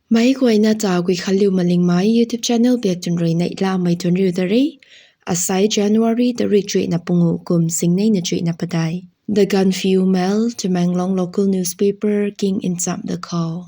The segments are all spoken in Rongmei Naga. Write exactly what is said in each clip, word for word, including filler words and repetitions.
Meic guayna ta Guikhanliu Malingmei YouTube channel biak tun rui neihlamei tuanriu da re. Asai January tarik chuihna pungu kum singneina chuihna padeih. The Gaanphiu Mail, Tamenglong local newspaper king nchamh da khou.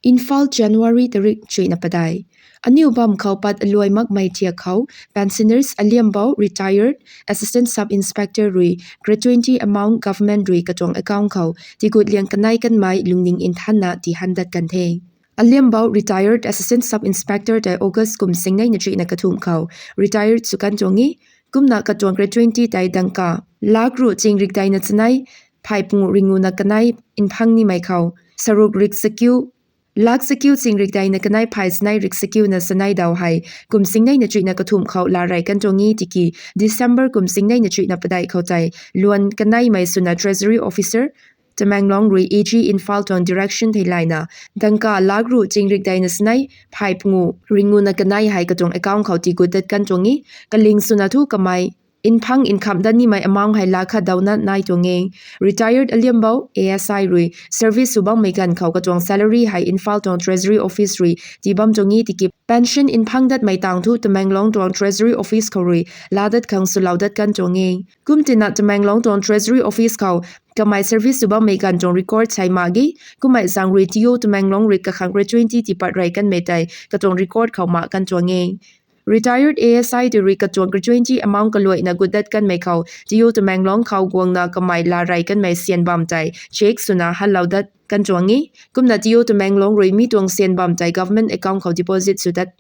Imphal, January tarik chuihna padeih. Aniu bam khou pat aluai makmei thiak khou, pensioners Aliambou, retired Assistant Sub Inspector rui grade twenty amount government rui katuang account khou tigut liang kanei kanmei lungning nthanna tihan dat kan the. Aliambou, retired Assistant Sub Inspector tei August kum singneina chuihna kathumh khou retired sw kan tuang e. Kumna katuang grade twenty tei dangka lak ruh ching rikdeina chanei phay pungu ringuna kanei mphang nimei khou, saruk rik sakiu, lak sakiu ching rikdeina kanei phay chanei rik sakiuna chanei daw hei kum singneina chuihna kathumh khou laa rey kan tuang e tiki, December kum singneina chuihna padeih khou tei luan kaneimei swna Treasury Officer Tamenglong rui A G Imphal tuang direction theilayna, dangka lak ruh ching rikdeina chanei phay pungu ringuna kanei hei katuang account khou tigut dat kan tuang e. Kaling swna thu kamei mphang nkham dat nimei amount hei laa khat dawna nai tuang e. Retired Aliambou, A S I rui service sw bammei ganv khou katuang salary hei Imphal tuang Treasury Office rui tii bam tuang e tiki, pension mphang datmei tang thu Tamenglong tuang Treasury Office khou rui laa dat khang swlou dat kan tuang e. Kum tina Tamenglong tuang Treasury Office khou kamei service sw bammei ganv tuang record hei mak ge. Kummei zaeng rui T O Tamenglong rui kakhang grade twenty tipat rey kanmei tei katuang record khou mak kan tuang e. Retired A S I tei rui katuang grade twenty amount kaluaina gut dat kanmei khou T O Tamenglong khou guangna kamei laa rey kanmei syan bam tei check swna hanlou dat kan tuang e. Kumna T O Tamenglong rui mi tuang syan bam tei government account khou deposit sw dat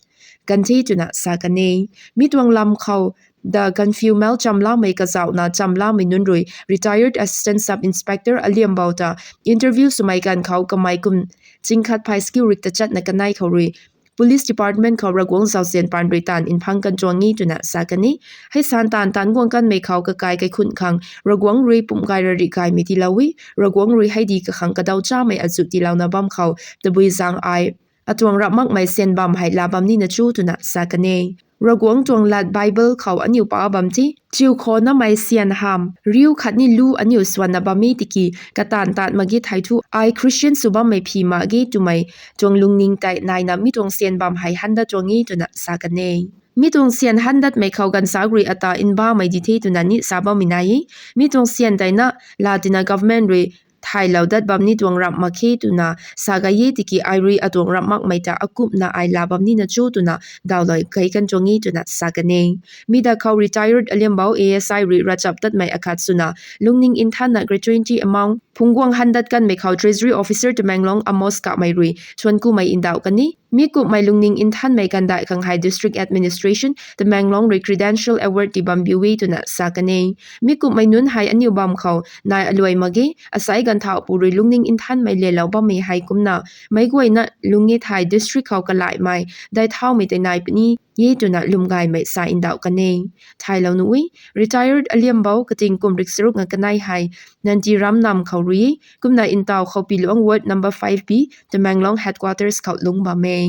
kan the twna sa kan e. Mi tuang lam khou The Gaanphiu Mail chamlamei kazauhna chamlamei nunc rui retired Assistant Sub Inspector Aliambou ta interview swmei ganv khou kamei kum ching khat phay sakiu rik tachatna kanei khou rui Police Department khou Ravguangc zauzian paan rui taanv mphang kan tuang e twna sa kan e. Hei san taanv taanc guang kanmei khou kakai kaikhun khang Ravguangc rui pumh gay rarih gaymei tiilou e. Ravguangc rui hei di kakhang kadaw chamei azuh tiilouna bam khou tabui zaeng ai atuang ramh makmei syan bam hei laa bam nina cho twna sa kan e. Ravguangc tuang lat Bible khou aniu pa bam the, chiu khou namei syan hamh riu khatni lu aniu swanna bam e tiki, kataanv taanc mak ge thei thu ai Christian sw bammei phi mak ge twmei tuang lungning tei naina mi tuang syan bam hei han dat tuang e twna sa kan e. Mi tuang syan han datmei khou ganvsaekc rui ata mbamei di the twna ni sa bammei nai e. Mi tuang syan tei na laa tina government rui thaylou dat bam ni tuang ramh mak khe twna sa gay e tiki, ai rui atuang ramh makmei ta akumhna ai laa bam nina cho twna dawlou key kan tuang e twna sa kan e. Mi da khou retired Aliambou A S I rui ravchaptatmei akhat swna lungning nthanna grade twenty amount phungc guang han dat kanmei khou Treasury Officer Tamenglong Amos Kamei rui thuan kumei ndauh kan e. Mi kumhmei lungning nthanmei kandai khang hei District Administration Tamenglong rui Credential Award tii bam biu e twna sa kan e. Mi kumhmei nunc hei aniu bam khou nai aluai mak ge, asai ganvthauh pu rui lungning nthanmei lelou bammei hei kumna meic guayna lung e thei district khou kalaimei dai thaumei tei nai puni e twna lwm gaymei sa ndauh kan e. Thaylou nuh e, retired Aliambou kating kum rik charuk nga kanei hei Nanti Ramnam khou rui e, kumna ntaw khou Piluang Ward number five B Tamenglong Headquarters khou lungc bam e.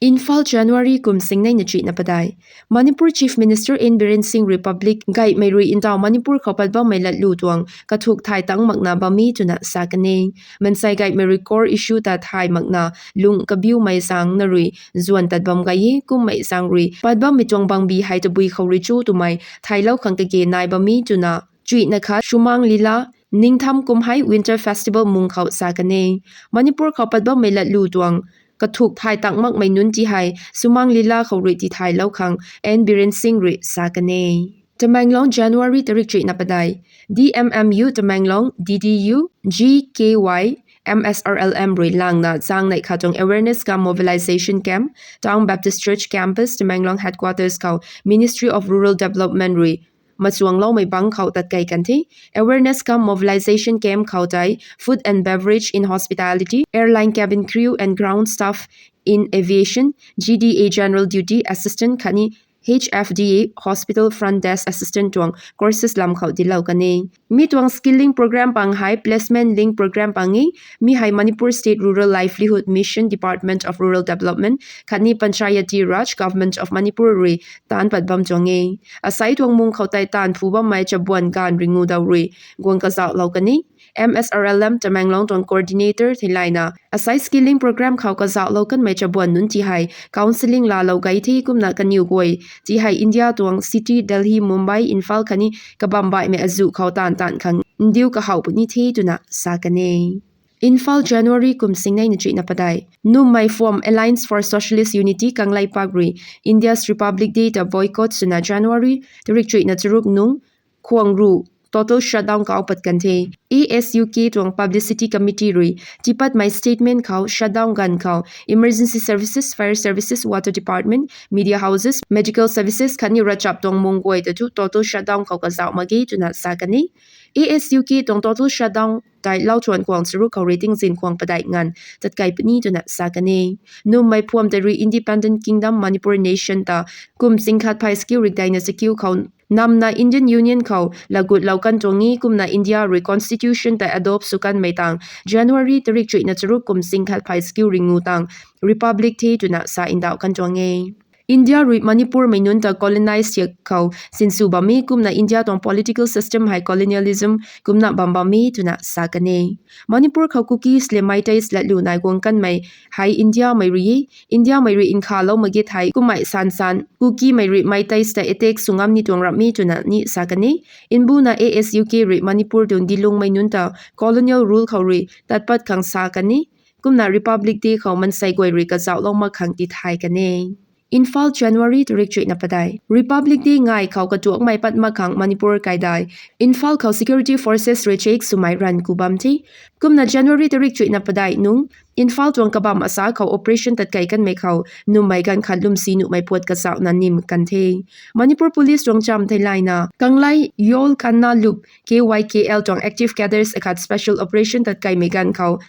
Imphal, January kum singneina chuihna padeih. Manipur Chief Minister N Biren Singh rui public gaymei rui ntaw Manipur khou pat bammei latlu tuang kathuk thay tang makna bam e twna sa kan e. Mansei gaymei rui core issue ta thay makna lung kabiumei zaeng na rui zuan tat bam gay e, kummei zaeng rui pat bammei tuang bangbi hei tabui khou rui cho twmei thaylou khang kage nai bam e twna chuihna khat Sumang Lila, ningtham kum hei Winter Festival mung khou sa kan e. Manipur khou pat bammei latlu tuang kathuk thay tang makmei nunc ti hei Sumang Lila khou rui tithaylou khang N Biren Singh rui sa kan e. Tamenglong, January tarik chuihna padeih. D M M U Tamenglong, D D U, G K Y, M S R L M rui langna zaeng neih khat tuang awareness cum mobilization camp, Town Baptist Church Campus Tamenglong Headquarters khou Ministry of Rural Development rui machuangloumei bangc khou tat key kan the. Awareness cum mobilization camp khou tei Food and Beverage in Hospitality, Airline Cabin Crew and Ground Staff in Aviation, G D A General Duty Assistant khatni H F D A Hospital Front Desk Assistant tuang courses lam khou dinclou kan e. Mi tuang skilling program pang hei placement link program pang e. Mi hei Manipur State Rural Livelihood Mission, Department of Rural Development khatni Panchayati Raj, Government of Manipur rui taanc pat bam tuang e. Asai tuang mung khou tei taanv phu bammei chabuan gaanv ringu daw rui guang kazauhlou kan e. M S R L M Tamenglong tuang coordinator theilayna, asai skilling program khou kazauhlou kanmei chabuan nunc ti hei counselling laalou gay the kumna kaniw guay ti hei India tuang city Delhi, Mumbai, Imphal khatni kabam baihmei azuh khou taanv taanv khang ndiu kahaw puni the twna sa kan e. Imphal, January kum singneina chuihna padeih. Nummei phwam Alliance for Socialist Unity Kanglei Park rui India's Republic Day ta boycott swna January tarik chuihna charuk nung khwang ruh total shutdown kau pat kan the. A S U K tuang publicity committee rui tipatmei statement khou shutdown ganv khou emergency services, fire services, water department, media houses, medical services khatni ravchap tuang mung guay ta thu total shutdown khou kazauh mak ge twna sa kan e. A S U K tuang total shutdown tei lauchuan khwang charuk khou rui tingzin khwang padeih nganv tatkai puni twna sa kan e. Nummei phwam tei rui Independent Kingdom Manipur Nation ta kum singkhat phay sakiu rikdeina sakiu khou namna Indian Union khou lagutlou kan tuang e kumna India rui constitution tei adopt sw kanmei tang January tarik chuihna charuk kum singkhat phay sakiu ringu tang Republic the twna sa ndauh kan tuang e. India rui Manipurmei nunc ta colonize thiak khou sinsw bam e kumna India tuang political system hei colonialism kumna bam bam e twna sa kan e. Manipur khou Kukis le Meiteis latlu nai guang kanmei hei Indiamei rui e. Indiamei rui nkhavlou mak ge thei kummei san san Kukimei rui Meiteis ta attack sw ngam ni tuang ram e twna ni sa kan e. Mbuna A S U K rui Manipur tuang dilungmei nunc ta colonial rule khou rui tat pat khang sa kan e. Kumna Republic Day khou mansei guay rui kazauhlou mak khang tithay kan e. Imphal, January tarik chuihna padeih. Republic Day ngai khou katuakmei pat mak khang Manipur kaidai Imphal khou security forces rui check swmei ranv ku bam the. Kumna January tarik chuihna padeih nung Imphal tuang kabam asa khou operation tatkei kanmei khou nummei ganv khat lwmsi nuhmei puat kazauhna nim kan the. Manipur Police tuang cham theilayna Kanglei Yol Kanna Lup K Y K L tuang active cadres akhat special operation tatkeimei ganv khou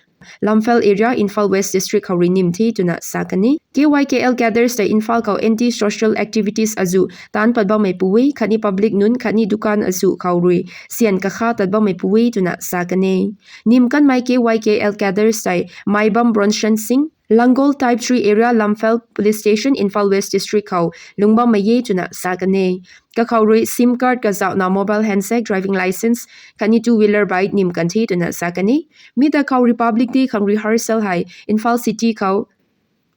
Lamphel area, Imphal West District khou rui nim the twna sa kan e. K Y K L cadres tei Imphal khou anti-social activities azuh taanc pat bammei pu e, khatni public nunc khatni dukan azuh khou rui syan kakha tat bammei pu e twna sa kan e. Nim kanmei K Y K L cadres tei Maibam Bronson Singh, Langol Type three area, Lamphel Police Station, Imphal West District khou lungc bammei e twna sa kan e. Kakhou rui sim card kazauhna mobile handset, driving licence khatni two wheeler bike nim kan the twna sa kan e. Mi ta khou Republic Day khang rehearsal hei Imphal City khou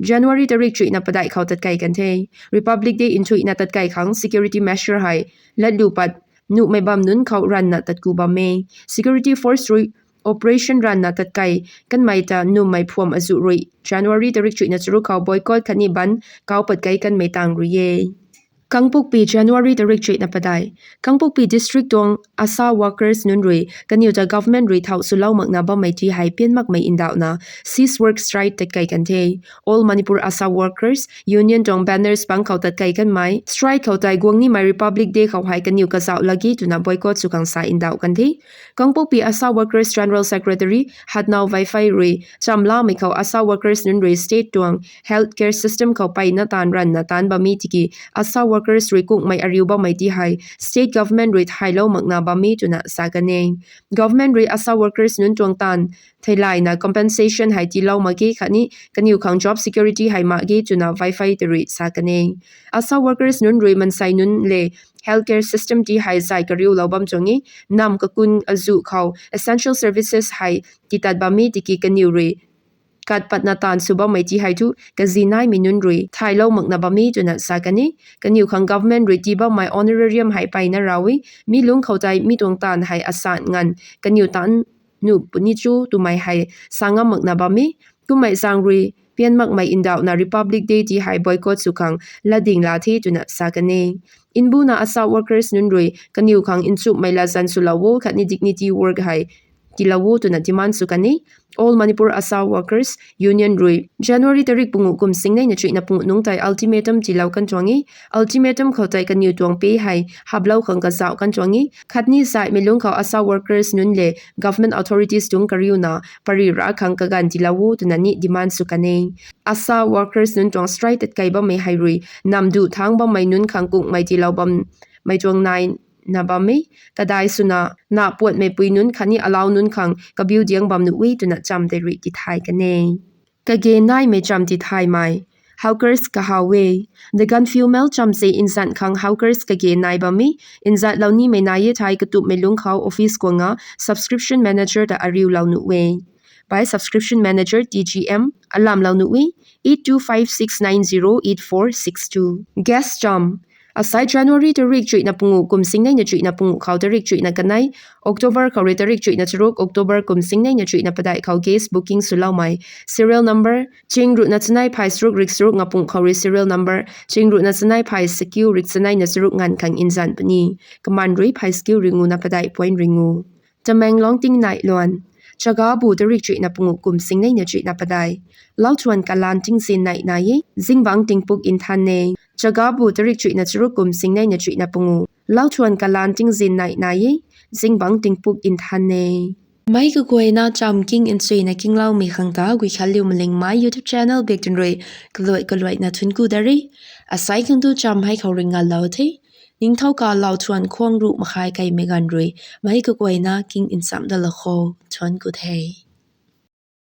January tarik chuihna padeih khou tatkei kan the. Republic Day nthuihna tatkei khang security measure hei latlu pat nuhmei bam nunc khou ranvna tatku bam e. Security force rui operation ranvna tatkei kanmei ta nummei phwam azuh rui January tarik chuihna charuk khou boycott khatni bandh kau pat kei kanmei tang rui e. Kangpokpi, January tarik chuihna padeih. Kangpokpi district tuang ASHA workers nunc rui kaniw ta government rui thau swlou makna bammei ti hei pian makmei ndauhna cease work strike tatkei kan the. All Manipur ASHA Workers Union tuang banners pang khou tatkei kanmei strike khou tei guang nimei Republic Day khou hei kaniw kazauh lagi twna boycott sw khang sa ndauh kan the. Kangpokpi ASHA Workers General Secretary Hatnau Vaiphei rui chamlamei khou ASHA workers nunc rui state tuang health care system khou mpeyna taanv ranvna taanc bam e tiki ASHA workers rui kungmei ariu bammei ti hei state government rui thaylou makna bam e twna sa kan e. Government rui ASHA workers nunc tuang taanv theilayna compensation hei tiilou mak ge khatni kaniw khang job security hei mak ge twna Vaiphei ta rui sa kan e. ASHA workers nunc rui mansei nunc le health care system ti hei zay kariulou bam tuang e. Nam kakun azuh khou essential services hei titat bam e tiki kaniw rui kat patna taanv sw bammei ti hei thu kazi naimei nunc rui thaylou makna bam e twna sa kan e. Kaniw khang government rui tii bammei honorarium hei mpeyna rau e. Mi lungc khou tei mi tuang taanv hei asan nganv kaniw taanv nuh puni cho twmei hei sa ngam makna bam e. Kummei zaeng rui pian makmei ndauhna Republic Day ti hei boycott sw khang latding la the twna sa kan e. Mbuna ASHA workers nunc rui kaniw khang nchumhmei latzan swlou o khatni dignity work hei tiilou o twna demand sw kan e. All Manipur ASHA Workers Union rui January tarik pungu kum singneina chuihna pungu nungc tei ultimatum tiilou kan tuang e. Ultimatum khou tei kaniw tuang pay hei haplou khang kazauh kan tuang e. Khatni zaihmei lungc khou ASHA workers nunc le government authorities tuang kariuna pary ra khang kaganv tiilou o twna ni demand sw kan e. ASHA workers nunc tuang strike tatkei bammei hei rui namduh thangc bammei nunc khang kungmei tiilou bammei tuang naina bam e. Kadai swna na puatmeipui nunc khatni alau nunc khang kabiu diang bam nuh e twna cham tei rui tithay kan e. Kage naimei cham tithaymei. hawkers kahaw e. The Gaanphiu Mail cham se nzan khang hawkers kage nai bam e. Nzatlou nimei nai e thei katupmei lungc khou office kuang a subscription manager ta ariulou nuh e. By subscription manager T G M alamlou nuh e, eight two five six nine zero eight four six two. Gas cham. Asai January tarik chuihna pungu kum singneina chuihna pungu khou tarik chuihna kanei October khou rui tarik chuihna charuk October kum singneina chuihna padeih khou gas booking swloumei serial number ching ruhna chanei phay charuk rik charuk ngapungu khou rui serial number ching ruhna chanei phay sakiu rik chaneina charuk nganv khang nzan puni. Kaman rui phay sakiu ringu na padeih point ringu. Tamenglong tingnai luan. Chagabu tarik chuihna pungu kum singneina chuihna padeih. Lauthuan kalan tingzin nai nai e, zingbangc tingpuk nthan e. Chagabu tarik chuihna charuk kum singneina chuihna pungu. Lauthuan kalan tingzin nai nai e, zingbangc tingpuk nthan e. Meic kaguayna cham king nchuina kingloumei khang ta Guikhanliu Malingmei YouTube channel bak tun rui kaluai kaluaina thuanc ku da re. Asai khang tu cham hei khou rui nganlou the. Ningthou ka lauthuan khwang ruh makhai kaimei ganv rui meic kaguayna king nchamc dalou khou thuanc ku the.